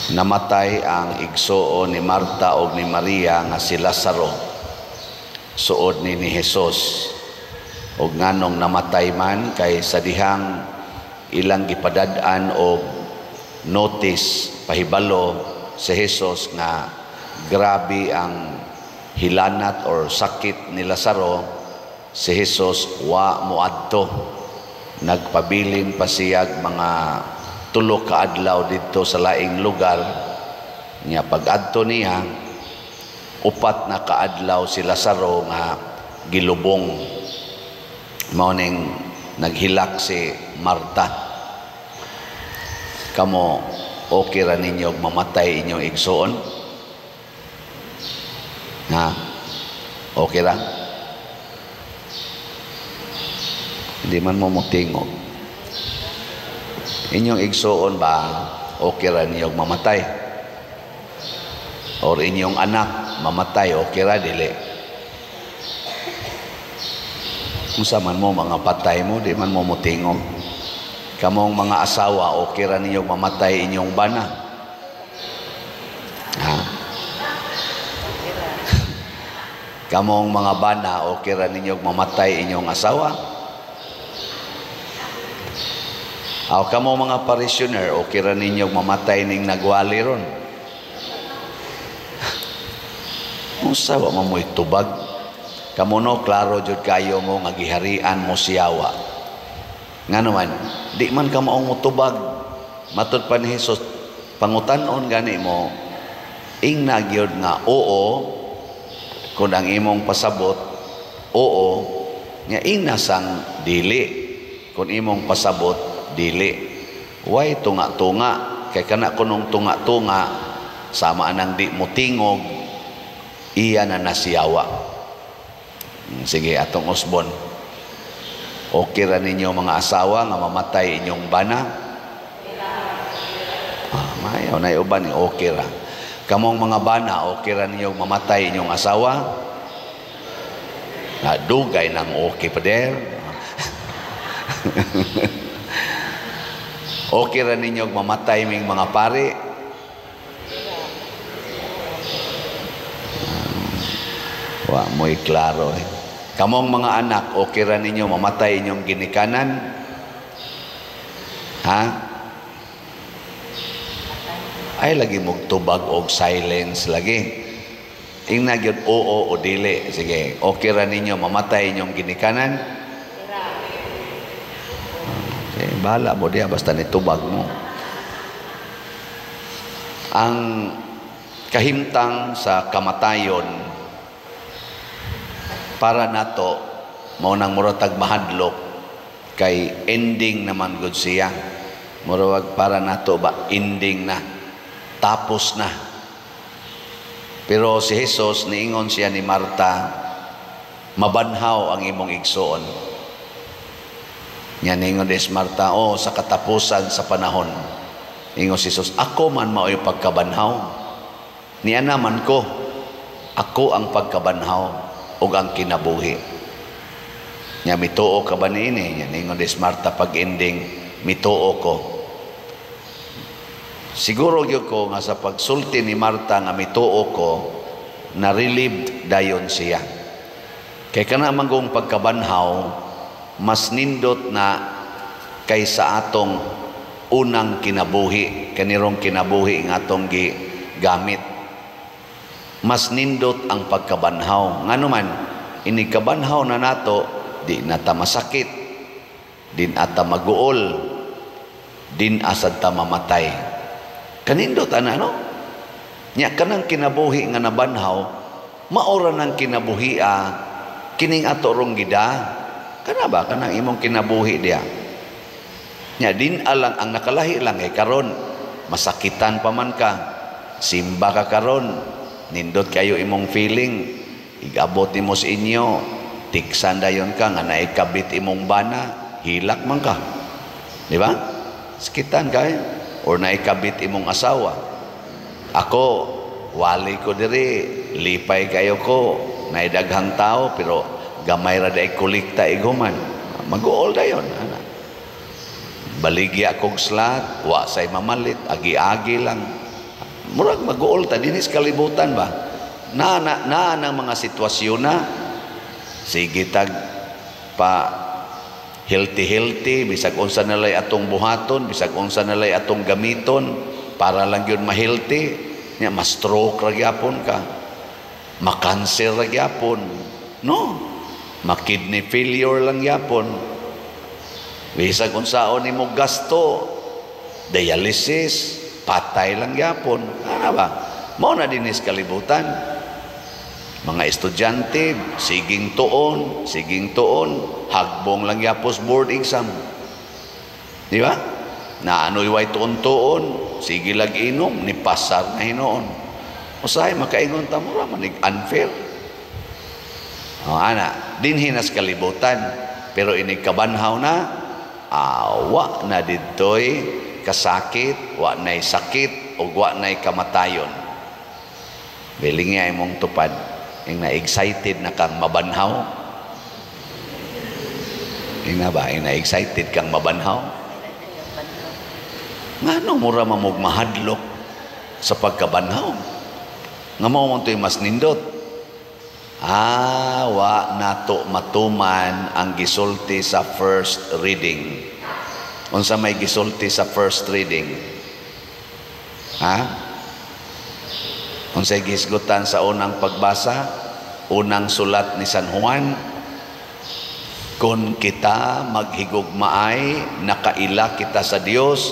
Namatay ang igsuon ni Marta og ni Maria nga si Lazaro. Suod ni Jesus. Og nganong namatay man? Kay sa dihang ilang gipadad-an og notice, pahibalo si Jesus nga grabe ang hilanat or sakit ni Lazaro, si Jesus wa moadto. Nagpabilin pa siyag mga 3 ka adlaw didto sa laing lugar. Nya pag-adto niya, 4 na kaadlaw si Lazaro nga gilubong. Mao ning naghilak si Marta. Kamo, okay ra ninyo mamatay inyong igsuon? Ha? Okay ra? Hindi man mo motingog. Inyong igsuon ba, okay ra ninyo mamatay? Or inyong anak mamatay, okay ra dili? Unsa man mo mga patay mo, di man mo motingog. Kamong mga asawa, okay ra ninyo mamatay inyong bana? Ha? Kamong mga bana, okay ra ninyo mamatay inyong asawa? Aw, kamong mga parishioner, okay ra ninyo mamatay ning nagwali ron? Unsa wa man mo'y tubag? Kamo no, klaro jud kayo mo nga giharian mo siyawa. Ngano man, di man ka maong motubag. Matud pa ni Jesus, pangutan-on gani mo, ingna gyud nga oo, kun ang imong pasabot, oo, nga ingna sang dili, kun imong pasabot, dili. Way tunga-tunga, kay kana kunong tunga-tunga, sama anang di mo tingog, iya na nasiyawa. Sige, atong usbon. Okay ra ninyo mga asawa nga mamatay inyong bana? Ah, mayaw na uban ni okay ra. Kamong mga bana, okay ra ninyo mamatay inyong asawa? Na dugay nang okay pa der. Okay ra ninyo mamatay ming mga pare? Wa mo'y klaro eh. Kamong mga anak, okay ra ninyo mamatay inyong ginikanan? Ha? Ay lagi mogtubag og silence lagi. Ingna gyud oo o dili. Sige, okay ra ninyo mamatay inyong ginikanan? Okay, bahala mo diya basta nitubag mo. Ang kahimtang sa kamatayon para nato mao nang muratag mahadlok kay ending naman gud siya. Murag para nato ba ending na, tapos na. Pero si Jesus niingon siya ni Marta, mabanhaw ang imong igsuon. Nya niingon des Marta, oh, sa katapusan sa panahon. Ingon si Jesus, ako man mao'y pagkabanhaw. Niya naman ko, ako ang pagkabanhaw ug ang kinabuhi. Nya mituo ka ba niini? Nya ningon des Marta pag ending, mituo ko. Siguro gyud ko nga sa pagsulti ni Marta nga mituo ko, na-relieved dayon siya. Kay kana man gong pagkabanhaw, mas nindot na kaysa atong unang kinabuhi, kanirong kinabuhi nga atong gigamit. Mas nindot ang pagkabanhaw. Ngano man, inikabanhaw na nato, di na ta masakit, di na ta maguol, di asad ta mamatay. Kanindot ana, no? Nya kanang kinabuhi nga nabanhaw, maora nang kinabuhia kining ato rong gida. Kana ba kanang imong kinabuhi diya? Nya din alang ang nakalahi lang kay karon masakitan pa man ka, simba ka karon, nindot kayo imong feeling, igabot nimo sa inyo, tiksan dayon ka nga naikabit imong bana, hilak man ka. Di ba? Sakitan ka eh. Or naikabit imong asawa. Ako, wali ko diri, lipay kayo ko, naidaghang tao, pero gamay ra day kolekta iguman. Mag-uol dayon. Ana. Baligya kog slat, wa say mamalit, agi-agi lang. Murag mag-uol ta dinhi sa kalibutan ba? Na na na nang mga sitwasyon na sige tag pa healthy healthy, bisag unsa na lay atong buhaton, bisag unsa na lay atong gamiton para lang gyud ma-healthy nya, ma-stroke ra gyapon ka, ma-cancer ra gyapon, no, ma-kidney failure lang gyapon. Bisag unsaon nimo gasto, dialysis, patay lang gyapon. Ano ba? Mao na dinhi sa kalibutan. Mga estudyante, siging tuon, hagbong lang gyapos board exam. Di ba? Na ano'y way tuon-tuon, sige lag inom, ni pasar na hinuon. Usahay makaingon ta, mura manig unfair. O ana, dinhi nas kalibutan, pero inig kabanhaw na, wa na didtoy kasakit, wa na'y sakit, ug wa na'y kamatayon. Biling nga imong tupad, ing na excited na kang mabanhaw. Ing na ba, ing na excited kang mabanhaw? Ngano mura mamog mahadlok sa pagkabanhaw? Nga mao man to'y mas nindot. Wa nato matuman ang gisulti sa first reading. Unsa may gisulti sa first reading? Ha? Unsay gisgutan sa unang pagbasa? Unang sulat ni San Juan, kung kita maghigugmaay, nakaila kita sa Dios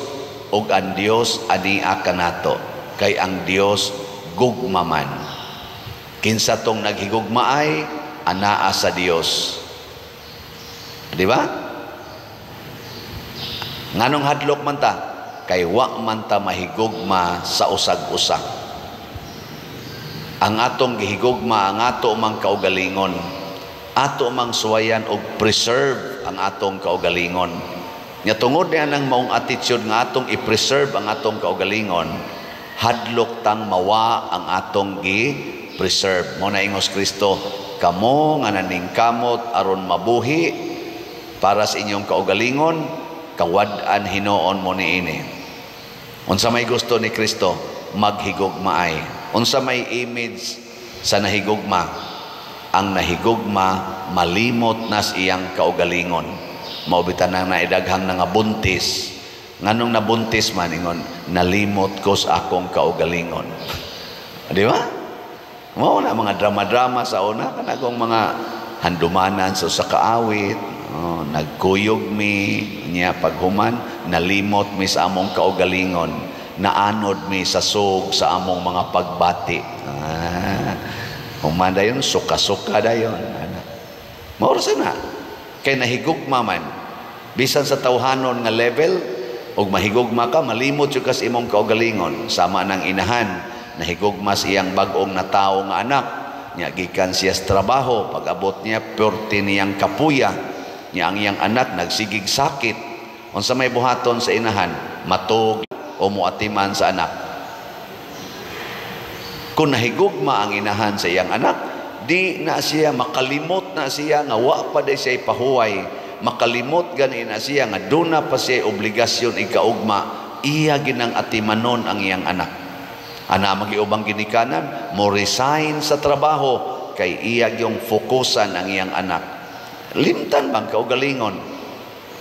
ug ang Dios ania kanato, kay ang Dios gugmaman. Kinsa tong naghigugmaay, anaa sa Dios. Di ba? Nganong hadlok man ta? Kay wa man ta mahigugma sa usag-usa. Ang atong gihigugma ang ato mang kaugalingon. Ato mang suwayan og preserve ang atong kaugalingon. Nya tungod niya nang maong attitude nga atong i-preserve ang atong kaugalingon, hadlok tang mawa ang atong gi-preserve. Mo na ingos Kristo, kamo nga naningkamot aron mabuhi para sa inyong kaugalingon, kawad-an hinuon mo niini. Unsa may gusto ni Kristo? Maghigugmaay. Unsa may image sa nahigugma? Ang nahigugma malimot nas iyang kaugalingon. Mao bitan nang naidaghang nangabuntis. Nganong nabuntis man, ingon, nalimot ko sa akong kaugalingon. Di ba? Mao na mga drama-drama sa una, kanagong mga handumanan sa usa ka awit, oh, nagkuyog mi niya, paghuman nalimot mi sa among kaugalingon, naanod mi sa sug sa among mga pagbati. Human dayon, suka-suka dayon. Ana. Mao ra na. Kay nahigugma man. Bisan sa tawhanon nga level, og mahigugma ka, malimot jud ka sa imong kaugalingon. Sama ng inahan, nahigugma sa iyang bag-ong natawo nga anak. Nya gikan siya sa trabaho, pag-abot niya, purti niyang kapuya. Nya ang iyang anak nagsigig sakit. Unsa may buhaton sa inahan? Matug o muatiman sa anak. Kung nahigugma ang inahan sa iyang anak, di na siya makalimot na siya nga wa pa day siya ipahuway. Makalimot gani na siya nga duna pa siya obligasyon ikaugma, iya ginang atimanon ang iyang anak. Ana magiubang ginikanan, mo resign sa trabaho kay iya gyung fokusan ang iyang anak. Limtan bang kaugalingon.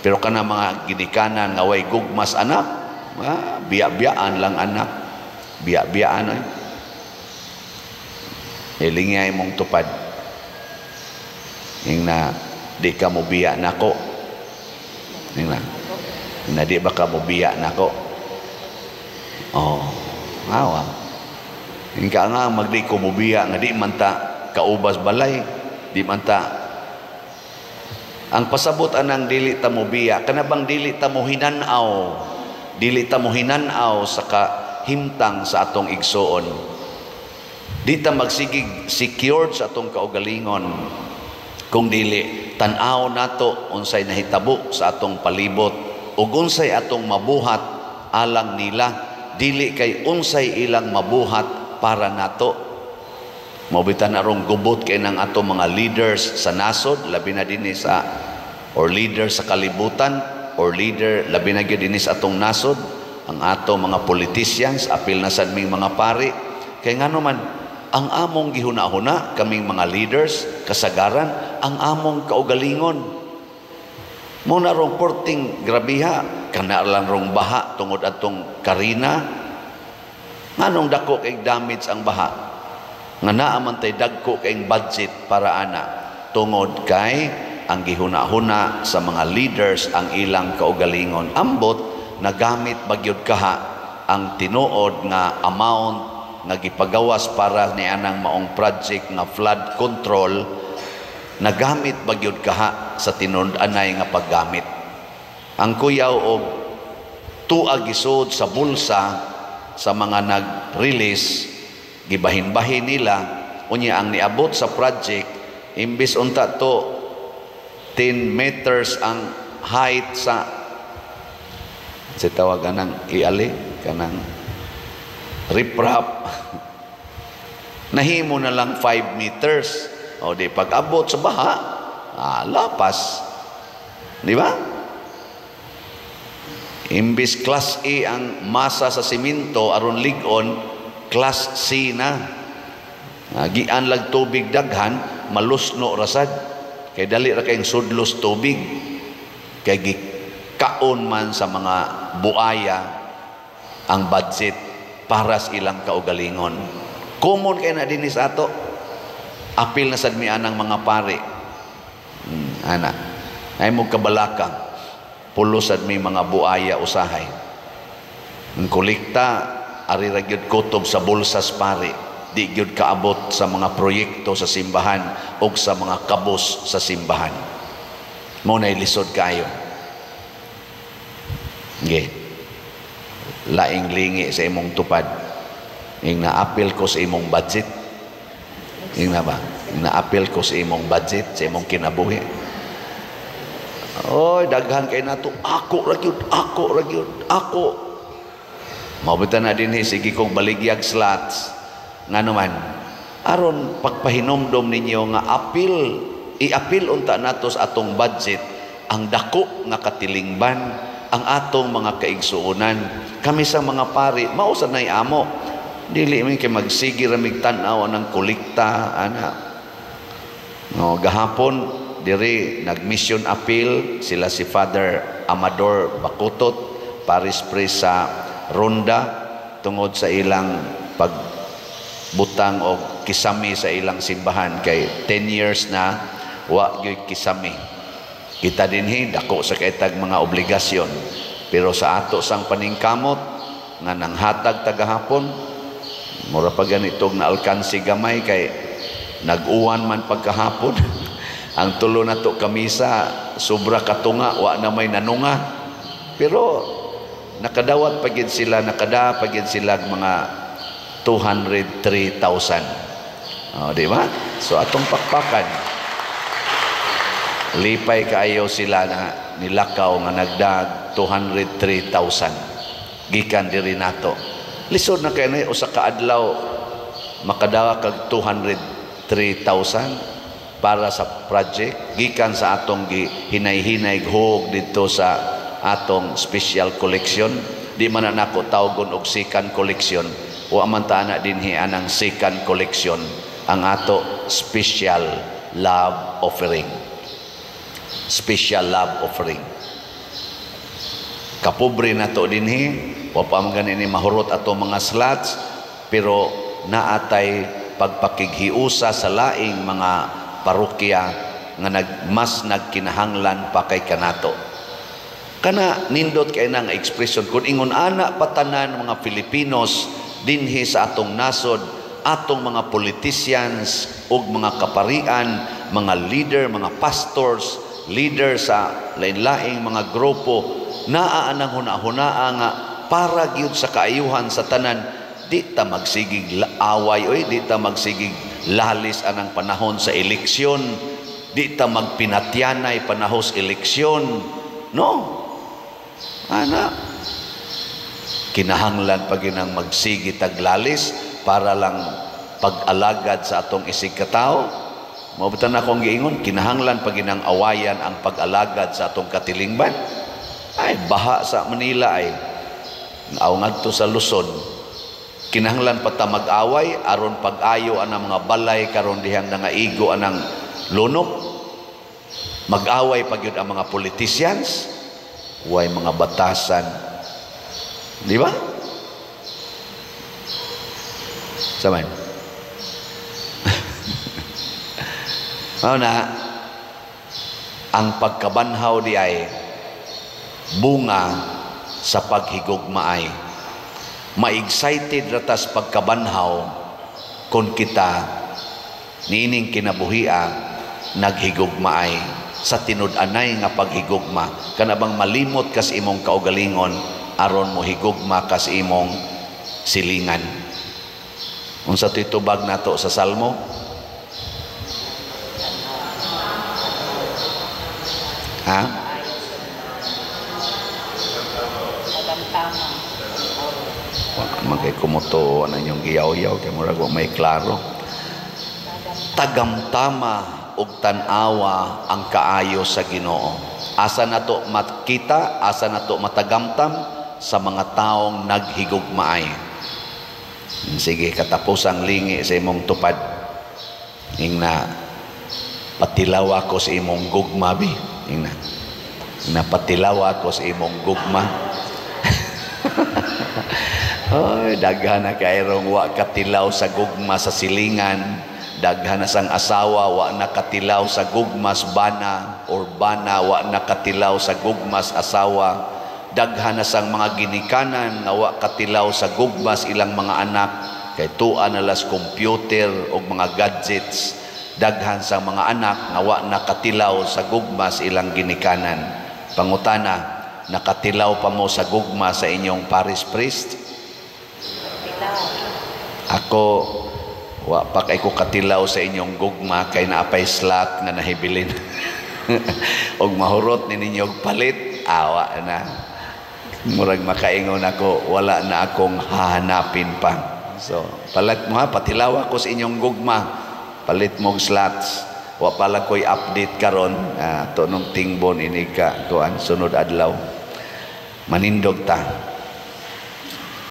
Pero kana mga ginikanan nga way gugmas anak, biya-biyaan lang anak. Biya-biyaan ay. Hilingay mong tupad. Ing na di ka mo biya nako. Ing na di ba ka mo biya nako? Oh, awa. Ing ka nga magdi ko mo biya nga di man ta kaubas balay, di man ta. Ang pasabot anang dili ta mo biya, kana bang dili ta mo hinan-aw, dili ta mo hinan-aw sa kahimtang sa atong igsuon. Di ta magsigig secured sa atong kaugalingon kung dili tan-aw nato unsay nahitabo sa atong palibot ug unsay atong mabuhat alang nila, dili kay unsay ilang mabuhat para nato. Mao bitan arong gubot kay nang atong mga leaders sa nasod, labi na dinhi sa or leader sa kalibutan or leader labi na gyud dinhi sa atong nasod, Ang ato mga politicians, apil na sad ming mga pari, kay ngano man ang among gihuna-huna, kaming mga leaders, kasagaran ang among kaugalingon. Mo na rong porting grabiha kana lang rong baha tungod atong Karina. Nganong dako kay damage ang baha nga naa man tay dagko kay budget para ana? Tungod kay ang gihuna-huna sa mga leaders ang ilang kaugalingon. Ambot nagamit bagyod kaha ang tinuod nga amount nga gipagawas para ni anang maong project nga flood control, nagamit bagyod kaha sa tinud-anay nga paggamit. Ang kuyaw og tuag gisod sa bulsa sa mga nag-release, gibahin-bahin nila. Unya ang niabot sa project, imbis unta to 10 meters ang height sa sa tawag anang iali kanang riprap, nahimo na lang 5 meters. O di pag abot sa baha, lapas, di ba? Imbis class A ang masa sa simento aron lig-on, class C na. Gian lag tubig daghan, malusno rasad kay dali ra kayong sudlos tubig, kay gikaon man sa mga buaya ang budget para sa ilang kaugalingon. Common kay na dinhi sa ato. Apil na sad mi anang mga pari. Ana. Ay mo kabalaka. Pulo sad mi mga buaya usahay. Ang kolekta ari ra gyud kutob sa bulsas pari. Di gyud kaabot sa mga proyekto sa simbahan o sa mga kabos sa simbahan. Mo na lisod kayo. Ge. Laing lingi sa imong tupad. Ing naapil ko sa imong budget. Ing na ba? Ing naapil ko sa imong budget, sa imong kinabuhi. Oy, daghan kay nato. Ako ra gyud, ako ra gyud, ako. Mao na dinhi sige kong baligyag slots. Ngano man, aron pagpahinomdom ninyo nga apil, iapil unta nato sa atong budget ang dako nga katilingban, ang atong mga kaigsuonan. Kami sa mga pari, mao sa nay amo. Dili mi kay magsige ra mig tan-aw ng kolekta ana. No, gahapon diri nag-mission appeal sila si Father Amador Bakutot, parish priest sa Ronda, tungod sa ilang pagbutang og kisami sa ilang simbahan kay 10 years na wa gyud kisami. Kita dinhi dako sa kaitag mga obligasyon, pero sa ato sang paningkamot nga nanghatag tagahapon, mura pa ganitog na alkansi gamay kay nag-uwan man pagkahapon. Ang tulo na to kamisa sobra katunga, wa na may nanunga, pero nakadawat pa gid sila, nakada pa gid sila mga 203,000. Oh, di ba? So atong pakpakan, lipay kaayo sila na nilakaw nga nagdag 203,000 gikan diri nato. Lisod na kay na usa ka adlaw makadawa kag 203,000 para sa project gikan sa atong hinay-hinay hug didto sa atong special collection. Di man na nako tawgon og second collection. Wa man ta ana dinhi anang second collection, ang ato special love offering. Special love offering. Kapobre na to dinhi, wa pa man gani ni mahurot ato mga slots, pero naatay pagpakighiusa sa laing mga parokya nga mas nagkinahanglan pa kay kanato. Kana nindot kay na nga expression kung ingon ana patanan mga Filipinos dinhi sa atong nasod, atong mga politicians ug mga kaparian, mga leader, mga pastors, leader sa lain-laing mga grupo, naa anang huna-hunaa nga para gyud sa kaayuhan sa tanan, di ta magsigig away oy, di ta magsigig lalis anang panahon sa eleksyon, di ta magpinatyanay panahon sa eleksyon. No, ana kinahanglan pa ginang magsigi taglalis para lang pag-alagad sa atong isig katao. Mao na akong giingon, kinahanglan pa ginang awayan ang pag-alagad sa atong katilingban. Ay, baha sa Manila ay. Aw ngadto sa Luzon, kinahanglan pa ta mag-away aron pag-ayo anang mga balay karon dihang nangaigo anang lunok. Mag-away pa gyud ang mga politicians, way mga batasan. Di ba? Samay. Mao na ang pagkabanhaw di ay bunga sa paghigugmaay. Ma-excited ratas pagkabanhaw kung kita niining kinabuhia naghigugmaay sa tinud-anay nga paghigugma. Kana bang malimot kas imong kaugalingon aron mo higugma kas imong silingan. Unsa to'y tubag nato sa Salmo? Ha? Man kay kumutuo na inyong giyaw-yaw kay murag wa may klaro. Tagamtama ug tan-awa ang kaayo sa Ginoo. Asa nato makita, asa nato matagamtam sa mga taong naghigugmaay. Sige, katapusang lingi sa imong tupad. Ingna, patilaw ako sa imong gugma bi. Ingna, ingna patilaw ako sa imong gugma. Oy, daghan na kayrong wa katilaw sa gugma sa silingan. Daghan na sang asawa wa nakatilaw sa gugmas bana, or bana wa nakatilaw sa gugmas asawa. Daghan na sang mga ginikanan nga wa katilaw sa gugmas ilang mga anak kay tua na las computer og mga gadgets. Daghan sang mga anak nga wa nakatilaw sa gugmas ilang ginikanan. Pangutana, nakatilaw pa mo sa gugma sa inyong parish priest? Ako wa pa kay ko katilaw sa inyong gugma kay naapay slot nga nahibilin. Og mahurot ni ninyo og palit, awa na. Murag makaingon ako, wala na akong hahanapin pa. So, palit mo ha, patilaw ako sa inyong gugma. Palit mo og slots. Wa pala ko'y update karon, to nung tingbon ini ka kuan sunod adlaw. Manindog ta.